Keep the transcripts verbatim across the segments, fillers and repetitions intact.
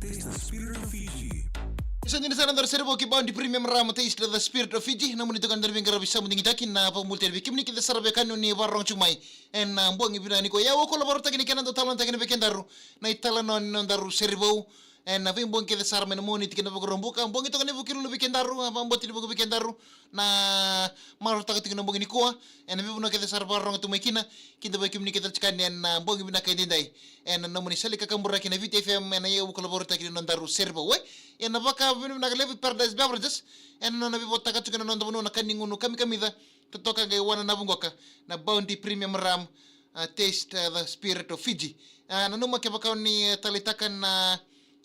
Taste the spirit of Fiji. Isa dina sara na daru sere vou ki Bounty Premium Rum, Taste the Spirit of Fiji. Nomuni toka na daru veiqaravi sa mu digitaki na vakamuri tale vei kemuni kece sara vei kanu ni vakarorogo tiko mai ena, ah, bogi vinaka nikua. Ia au a kula vakarautaki ni kena dau talanoataki na vei kedaru na italanoa ni nodaru sere vou ena veibogi kece sara mai na Moniti kina Vakaraubuka. Bogi toka ni Vukelulu vei kedaru, a vakabauta ni vuqa vei kedaru na marautaka tiko na bogi nikua ena veivanua kece sara vakarorogo tu mai kina. Kidavaki kemuni kece tiko yani ena, ah, bogi vinaka edaidai ena nomuni sala ni kakaburaki na Viti F M ena Iyau Vukelulu, vakarautaki ni nodaru sere vou, e. Ena vakavinavinaka levu Paradise Beverages ena nona veivotaka tiko na noda vanua na ka ni gunu kamikamica, totoka qai wananavu qoka na Bounty Premium Rum, ah, Taste, ah, the Spirit of Fiji. Ah, nanuma kevaka o ni, eh, taleitaka na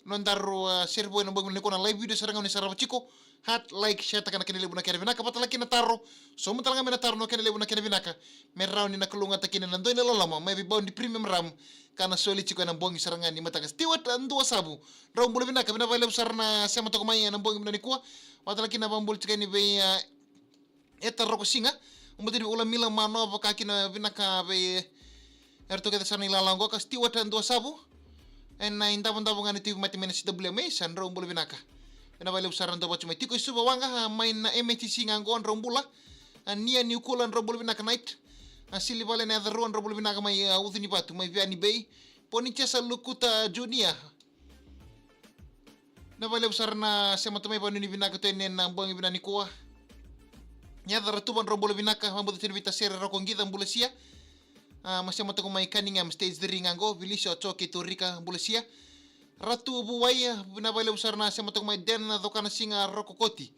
nodaru, ah, sere vou ena bogi nikua, na live video sara ga o ni sarava tiko, heart, like, share taka na kena levu na kena vinaka, vata laki na taro, sauma tale ga mai na taro na kena levu na kena vinaka, me rawa ni na kalougata kina na dua na loloma mai vei Bounty Premium Rum ka na soli tiko ena bogi sara ga ni mataka. Stewart Duasavu, drau bula vinaka, vinaka vakalevu sara na sema toka mai ena bogi vinaka nikua. Vata laki na vakabula tiko yani vei, ah, Eta Rokosiga, vakabauta ni vula mila manoa vaka kina, vinaka vei eratou kece sara na ilala qoka. Stewart Duasavu, ena idavodavo ga ni tauvimate mai na C W M, e, sa drau bula vinaka. Vinaka vakalevu sara na dau vacu mai. Tiko i Suva Waqa, ah, mai na M A T C ga qo, drau bula. Ah, Nia Niukula, drau bula vinaka night. Ah, Silivale na yaca rua, drau bula vinaka mai, ah, Ucunivatu, mai Viani Bay. Ponichesa Lukuta Junior, vinaka vakalevu sara na sema toka mai, vakanuinui vinaka tu ena bogi vinaka nikua. Yaca Ratuva, drau bula vinaka, vakabauta tiko vei Tasere Rokoqica, bula sia. Ah, mai sema toka mai Cunningham Stage three ga qo, Vilisi, Oco kei Torika, bula sia. Ratu Vuwai, vinaka vakalevu sara na sema toka mai. Den Cokanasiga Rokokoti,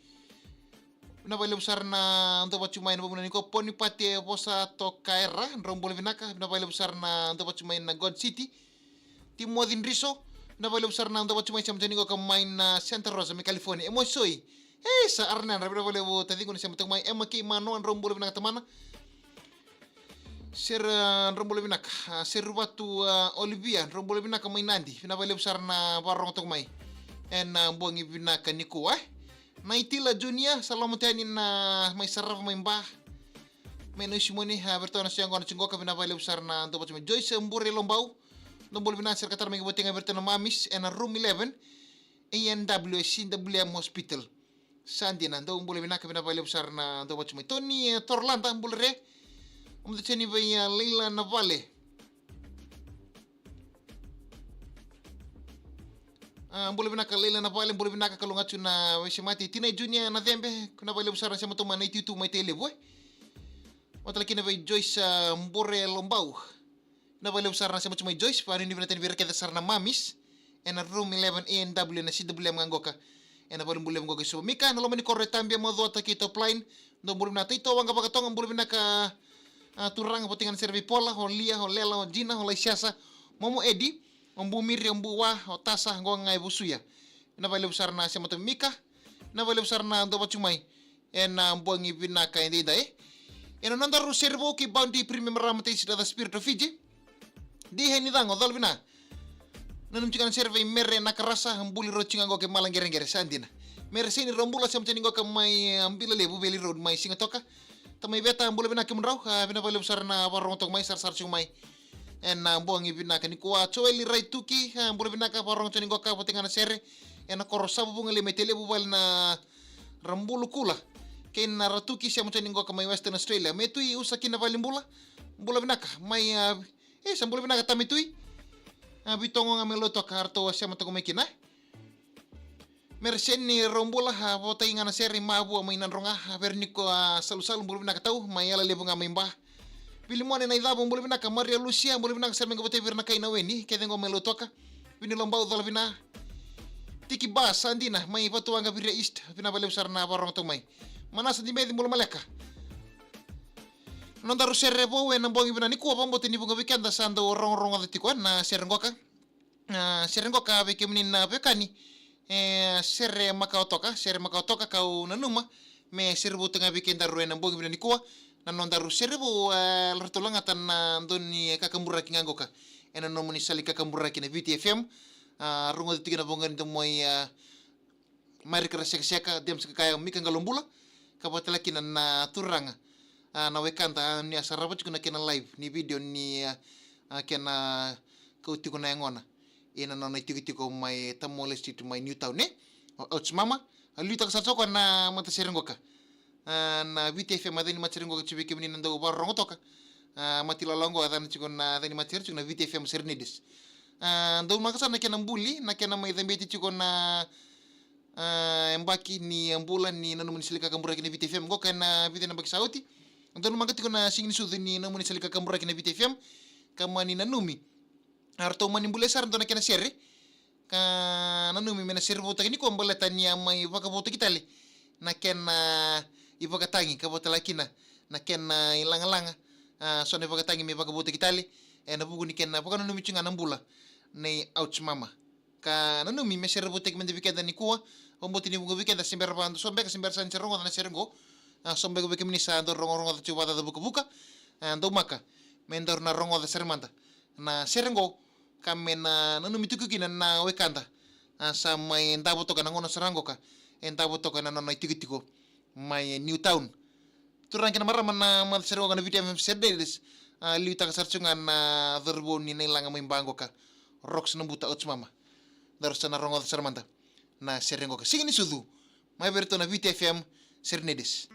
vinaka vakalevu sara na dau vacu mai ena bogi vinaka nikua. Ponipate Vosa Tokaera, drau bula vinaka, vinaka vakalevu sara na dau vacu mai na God City. Timoci Driso, vinaka vakalevu sara na dau vacu mai, sema toka yani qoka mai na Santa Rosa mai California. Emoisoi, e, sa Arnadra, vinaka vakalevu taciqu na sema toka mai. Ema Kei Manoa, drau bula vinaka tamana. Sere, ah, drau bula vinaka. Ah, Seruvatu, ah, Olivia, drau bula vinaka mai Nadi, vinaka vakalevu sara na vakarorogo toka mai ena, ah, bogi vinaka nikua, e. Naitila Junior, sa loma tu yani na mai sarava mai Ba, mai Nausimoni, ah, vei iratou na soya qo na tiko qoka, vinaka vakalevu sara na dau vacu mai. Joyce Bure Lobau, drau bula vinaka, sere ka tara mai ki votega vei iratou na Mamis ena Room eleven, A and W, C W M Hospital. Sa dina, drau bula vinaka, vinaka vakalevu sara na dau vacu mai. Tony, eh, Torolada, bula re. Vakabauta tiko yani vei, eh, Leila Navale. Ah, bula vinaka Leila Navale, bula vinaka, kalougata na veisemati. Tinai Junior Nacebe, vinaka vakalevu sara na sema tu mai na itutu mai Tailevu, e. Vata kina vei Joyce, ah, Bure Lobau. Vinaka vakalevu sara na sema tu mai Joyce, vakanuinui vinaka tale vei ira kece sara na Mamis ena Room eleven A and W ena C W M ga qoka ena valenibula levu qoka i Suva. Mika, na loma ni koro e Tabia, Macuata kei Top Line, dou bula vinaka. Taito Waqa Vakatoga, bula vinaka, ah, turaga, vata kina na sere vei Pola, o Lia, o Lela, o Jina, o Laisiasa, Momo Edi, o Bumiri, o Buwa, o Tasa, qo ga e Vusuya. Vinaka vakalevu sara na sema tu mai Mika. Vinaka vakalevu sara na dau vacu mai ena bogi vinaka edaidai, e. Ena nodaru sere vou ki Bounty Premium Rum, Taste the Spirit of Fiji. Di Heni Cago, colo vina. Nanumi tiko na sere vei Mere Nakarasa, buli rau tiko ga qo ke Malaqereqere, sa dina. Mere Seni, drau bula, sema tiko yani qoka mai, ah, Bila Levu, Valley Road, mai Sigatoka. Tamai Veta, bula vinaka kemudrau, ah, vinaka vakalevu sara na vakarorogo toka mai, sarasara tiko mai ena bogi vinaka nikua. Joeli Raituki, ah, bula vinaka, vakarorogo tiko yani qoka, vata kina na sere ena koro Savuvuga, Lemete Levu, vale na Rabulukula kei na Ratuki, sema tiko yani qoka mai Western Australia. Metui Usa kina Valenibula, bula vinaka mai, ah, e, sa bula vinaka Tametui. Ah, Vitogo ga mai Lautoka, ratou a sema toka mai kina. Mere Seni, drau bula, ah, votaki ga na sere i Mavua mai Nadroga, ah, Vereniko, ah, Salusalu, bula vinaka tau, mai Yala Levu ga mai Ba. Vilimone Naicavu, bula vinaka. Maria Lucia, bula vinaka sara, me qai votaki vei ira na kai na Weni kece qo mai Lautoka. Vini Lobau, colo vina. Tiki Ba, sa dina, mai Vatuwaqa, Viria East, vinaka vakalevu sara na vakarorogo toka mai. Manasa Dimeci, bula maleka. Nodaru sere vou ena bogi vinaka nikua, vakabauta ni vuqa vei keda sa dau rogorogoca tiko na sere qoka. Ah, sere qoka vei kemuni na veiwekani. E, sere makawa toka, sere makawa toka, kau nanuma me sere vou toka ga vei kedaru ena bogi vinaka nikua. Na nodaru sere vou, e, ratou lagata na dau ni kakaburaki ga qoka ena nomuni sala ni kakaburaki na Viti F M. Ah, rogoci tiko na voqa ni domo i, ah, Marika Rasekaseka, Dems Kakaya, Mika Qalobula, ka vata kina na turaga, ah, na wekada, ah, ni a sarava tiko na kena live ni video ni, ah, ah, kena kau tiko na yagona. ena nona itikotiko mai Tamole Street mai Newtown, e? O Ouch Mama, a liutaka sara toka na matasere qoka. A, na Viti F M, a cani matasere qoka tiko vei kemuni na dau vakarorogo toka. A, mati lala oqo, a cani tiko na, a cani matasere tiko na Viti F M Serenades. A, dau maka sara na kena buli, na kena mai cabeti tiko na, a, yabaki ni bula ni nanumi ni salika kaburaki na Viti F M. Qoka ena vica na yabaki sa oti. Dau maka tiko na siga ni sucu ni nanumi ni salika kaburaki na Viti F M. Ka mani nanumi. A ratou mani buli sara dua na kena sere. Ka nanumi me na sere votaki nikua baleta ni a mai vakavotaki tale na kena ivakatagi ka vota tale kina na kena ilagalaga. A, so na ivakatagi me vakavotaki tale ena vuku ni kena vakananumi tiko ga na bula nei Ouch Mama. Ka nanumi me sere votaki mada vei keda nikua, vakabauta ni vuqa vei keda se bera vaka dua so beka se bera sa ni sa rogoca na sere qo. A, so beka vei kemuni sa dau rogorogoca tiko vakacaca vukavuka. A, dau maka me daru na rogoca sara mada na sere qo, ka me na nanumi tiko kina na wekada. A, sa mai davo toka na gauna sara qoka, e davo toka na nona itikotiko mai Newtown. Turaga kei na marama, na matasere qoka na Viti F M Serenades, a, liutaka sara tiko ga na cauravou ni Nailaga mai Ba qoka, Rox Nabuta Ouch Mama. Daru sa na rogoca sara mada na sere qoka. Siga ni sucu, mai vei iratou na Viti F M Serenades.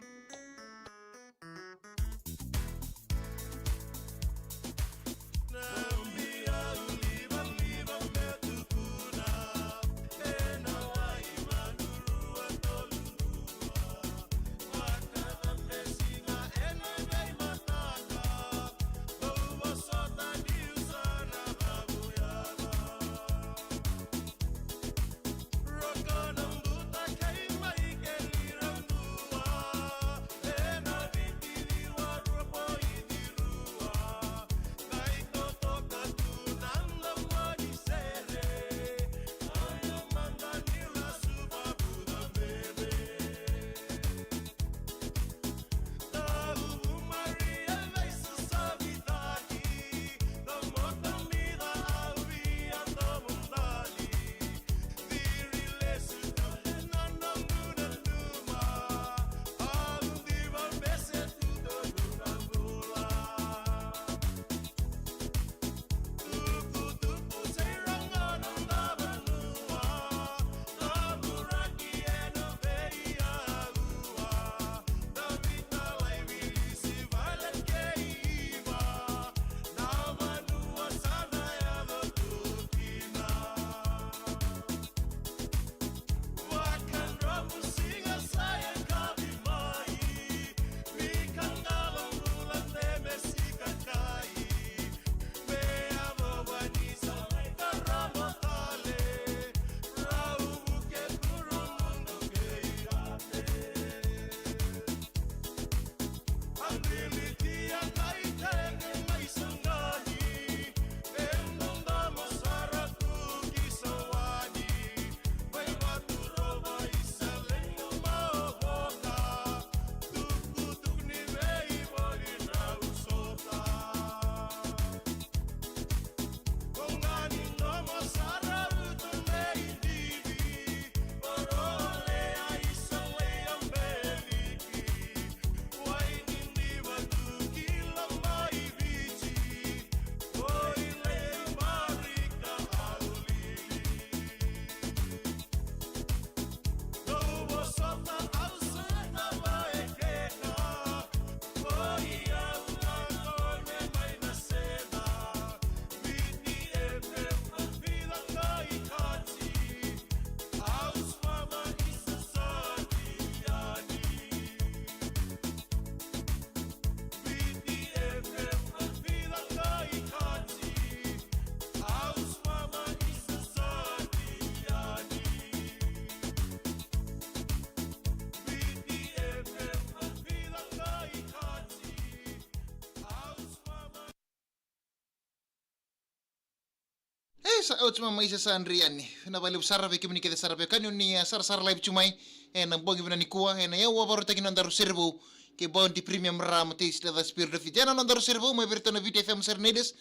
E sa Ouch Mama, isa sa dri yani. Vinaka vakalevu sara vei kemuni kece sara vei kani oni a sarasara live tu mai ena bogi vinaka nikua ena yawa vakarautaki na nodaru sere vou kei Bounty Premium Rum Taste Leather Spirit of Fiji. Ena nodaru sere vou mai vei iratou na Viti F M Serenades.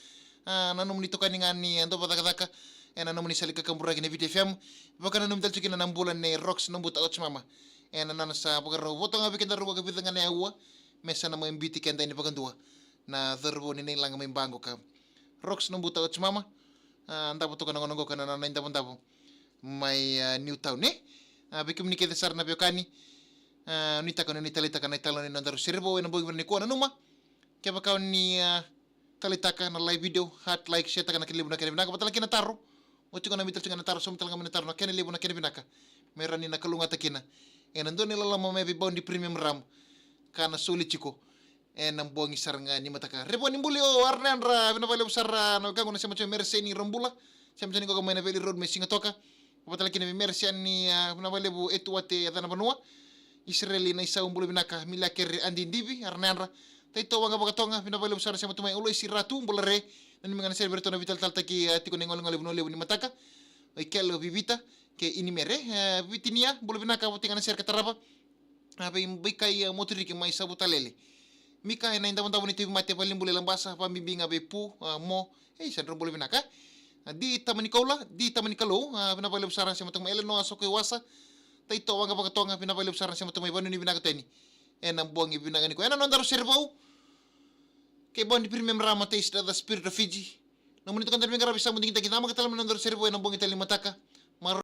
A, na nomuni tokani ga ni a dau vakacakacaka ena nomuni sala ni kakaburaki na Viti F M. Vakananumi tale tu kina na bula nei Rox Nabuta Ouch Mama ena nona sa vakarau voto ga vei kedaru vakavica ga na yawa me sa na mai biuti keda yani vakadua na cauravou ni Nailaga mai Ba qoka, Rox Nabuta Ouch Mama. a, davo toka na gauna qo ka na nona idavodavo mai, a, Newtown, e? A, vei kemuni kece sara na veiwekani, a, nuitaka ni taleitaka na italanoa ni nodaru sere vou ena bogi vinaka nikua. Nanuma, kevaka o ni, a, taleitaka na live video, heart, like, share taka na kena levu na kena vinaka, vata tale kina na taro. Mo tiko na mai tale tiko na taro, sauma tale ga mai na taro na kena levu na kena vinaka. Me rawa ni na kalougata kina ena dua na iloloma mai vei Bounty Premium Rum ka na soli tiko ena bogi sara ga ni mataka. Revo ni buli o Arnedra, vinaka vakalevu sara na wekaqu na sema tiko mai Mereseni Robula, sema tiko ni qo mai na Valley Road mai Sigatoka. Vata tale kina vei Mereseni, a, vinaka vakalevu Etuate Yacanavanua, Isireli Naisau, bula vinaka, Milia Kere, Adi Divi, Arnedra, Taito Waqa Vakatoga, vinaka vakalevu sara sema tu mai, Oloisi Ratu, bula re, nanumi ga na sere vei iratou na veitalatala taki, a, tiko na igolegole Vanua Levu ni mataka, o Ikele, o Vivita kei Inimere, e, Vitinia, bula vinaka, vata ga na sere ka tarava, a, vei Baikai, a, Moturiki mai Savutalele. Mika ena idavodavo ni tauvimate, valenibula i Labasa, vabibi ga vei Pu, a, Mo, ei, sa drau bula vinaka. A, Di Tama ni Koula, Di Tama ni Kalou, a, vinaka vakalevu sara sema tu mai, Elenoa Soko i Wasa, Taito Waqa Vakatoga, vinaka vakalevu sara sema tu mai, vanuinui vinaka tu yani ena bogi vinaka nikua. Ena nodaru sere vou kei Bounty Premium Rum, taste the spirit of Fiji. Nomuni toka dau veiqaravi, sa bau digitaki, cama ka tale mai nodaru sere vou ena bogi tale ni mataka. Maroroi